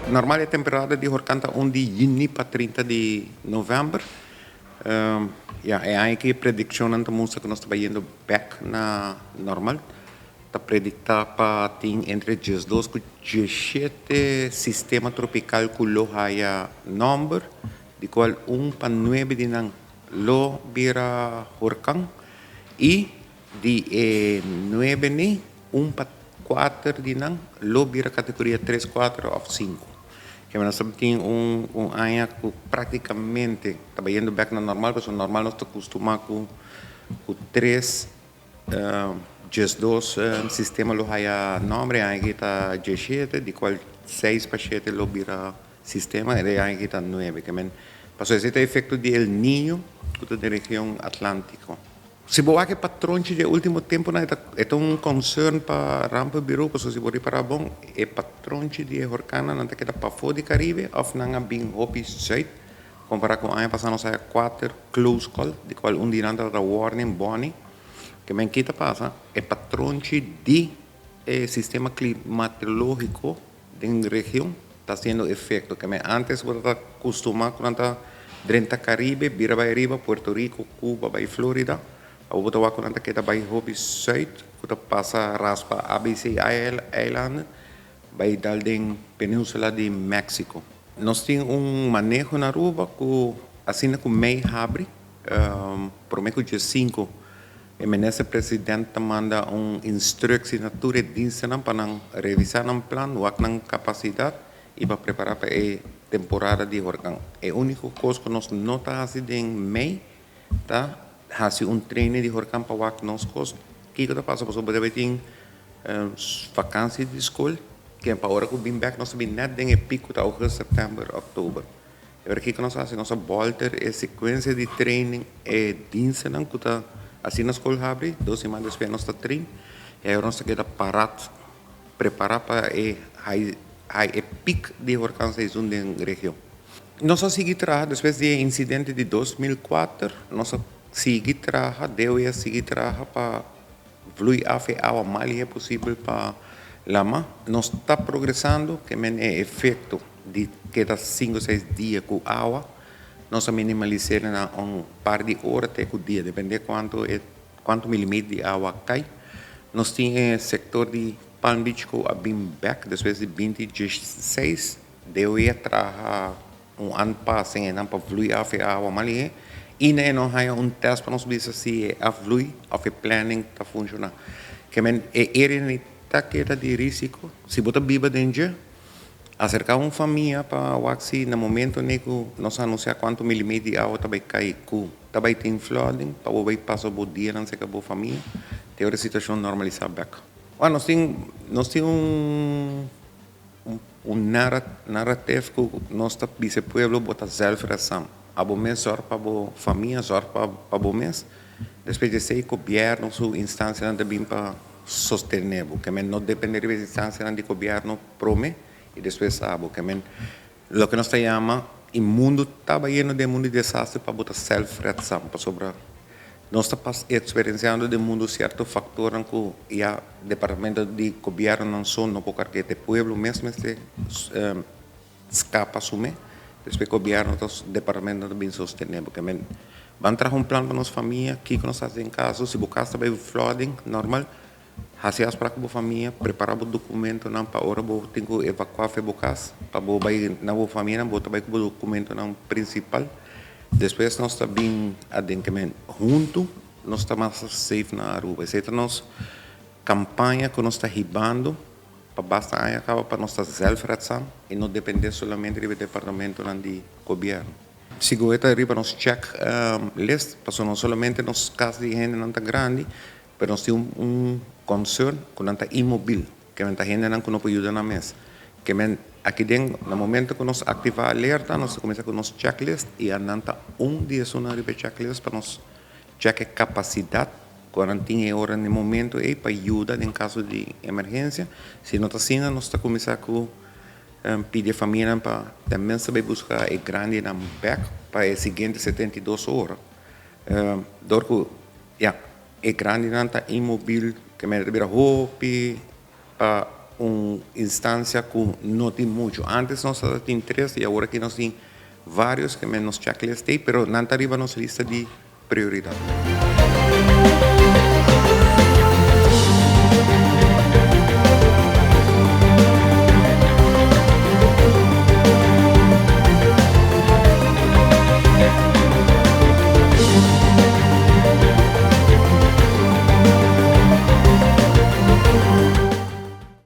Normal e temporada di horcan ta 1 di juni pa 30 di november. Ja, e aña aki prediccionnan ta mustra cu nos ta bayendo bek na normal. Ta predicta pa tin entre 12 cu 17 sistema tropical cu lo haya nomber, di cual 1 pa 9 di nan lo bira horcan y di e 9 ni 1 pa 4 di nan lo bira categoria 3, 4 of 5. Cu nos tin un aña cu practicamente ta bayendo back na normal, pasobra normal nos ta costuma cu 3, 12 sistema lo haya nomber, aki ta 17, di cual 6 pa 7 lo bira sistema, y aki ta 9. Kiermen, pasobra esey ta efecto di El Niño, cu ta den region Atlantico. Si bo wak e patronchi di ultimo tempo, na e un concern pa Rampenbureau, pasobra si bo ripara bon, e patronchi di horcan nan ta keda pafo di Caribe, of nan a bin hopi zuid, compara cu aña pasa nos a haya 4 close call, di cual un di nan ta warning Bonnie, kiermen kico ta pasa, e patronchi di e sistema climatologico den region ta haciendo efecto. Kiermen antes bo ta costuma cu ta drenta Caribe, bira bay riba, Puerto Rico, Cuba, bay Florida. Awor ta wak cu ta bay hopi zuid, cu ta pasa raspa ABC Island, bay dal den peninsula di Mexico. Nos tin un maneho na Aruba cu asina cu mei habri, prome cu dia 5, e minister president manda un instructie na tur e diensten pa nan revisa nan plan, wak nan capacidad y pa prepara pa e temporada di horcan. E unico cos cu nos no ta haci den mei, ta haci un training di horcan pa wak nos cos. Kico ta pasa, pasobra debe tin vakantie di school, cu pa ora cu bin back nos bin net den e pico ta augustus, september, oktober. Y ora kico nos haci, nos bolter e secuencia di training e diensten cu ta asina school habri, 2 siman despues nos ta train, y awor nos ta keda paraat, prepara pa e high, high e peak di horcan seizoen den region. Nos a sigui traha despues di incidente di 2004, nos a sigui traha, DOE a sigui traha pa vloei af e awa mas lihe posibel pa lama. Nos ta progresando, kiermen e efecto di keda 5 o 6 dia cu awa, nos a minimalisa na un par di ora te cu dia, depende cuanto milimeter di awa cay. Nos tin e sector di Palm Beach cu a bin back despues di 2016, DOE a traha un aanpassing y pa vloei af e awa mas lihe. Y ne no haya un test pa nos bisa si e afvloei of e planning ta funciona. Kiermen e area ni ta keda di risico. Si bo ta biba den dje, acerca un famia pa wak si na momento ne cu nos anuncia cuanto milimeter di awa ta bay cay cu ta bay tin flooding, pa bo bay pasa bo dia nan cerca bo famia, te ora e situacion normalisa back. Bueno, nos tin un narrative cu nos ta bisa pueblo: bo ta zelfredzaam. Abo mes zorg pa bo famia, zorg pa bo mes. Despues di esey, gobierno, su instancia nan ta bin pa sostene bo. Kiermen no depende di instancia di gobierno prome y despues abo. Kiermen loke nos ta yama e mundo ta bayendo den mundo di desaster pa bo ta zelfredzaam. Pasobra nos ta experienciando den mundo cierto factor cu ya departamento di gobierno nan so no por carga, e pueblo mes mester scapa sume. Despues gobierno ta departamento ta bin sostene. Kiermen ban traha un plan pa nos famia, kico nos haci den caso si bo cas ta bay flooding normal, haci afspraak cu bo famia, prepara bo documentonan pa ora bo tin cu evacua for bo cas, pa bo bay na bo famia, bo ta bay cu bo documentonan principal. Despues nos ta bin aden. Kiermen hunto nos ta mas safe na Aruba. Esey ta nos campaña cu nos ta hibando pa basta aña caba pa nos ta zelfredzaam y no depende solamente di departamento di gobierno. Sigur ta riba nos check list, pasobra no solamente nos cas di hende nan ta grandi, pero nos tin un concern cu nan ta inmobil, kiermen ta hende nan cu no por yuda nan mes. Kiermen aki den na momento cu nos activa alerta, nos cuminsa cu nos checklist y nan ta un di esun riba checklist pa nos check e capacidad cu nan tin e ora na momento ey pa yuda den caso di emergencia. Si no ta asina, nos ta cuminsa cu pidi famia pa tambe sabi busca e grandi nan back pa e siguiente 72 ora. Door cu ja, e grandi nan ta inmobil, kiermen bira hopi pa Un instansia ku no tin muchu. Antes nos tabatin tres i awor aki nos tin vários ke men nos checklist ei, pero nan ta riba nos lista di prioridat.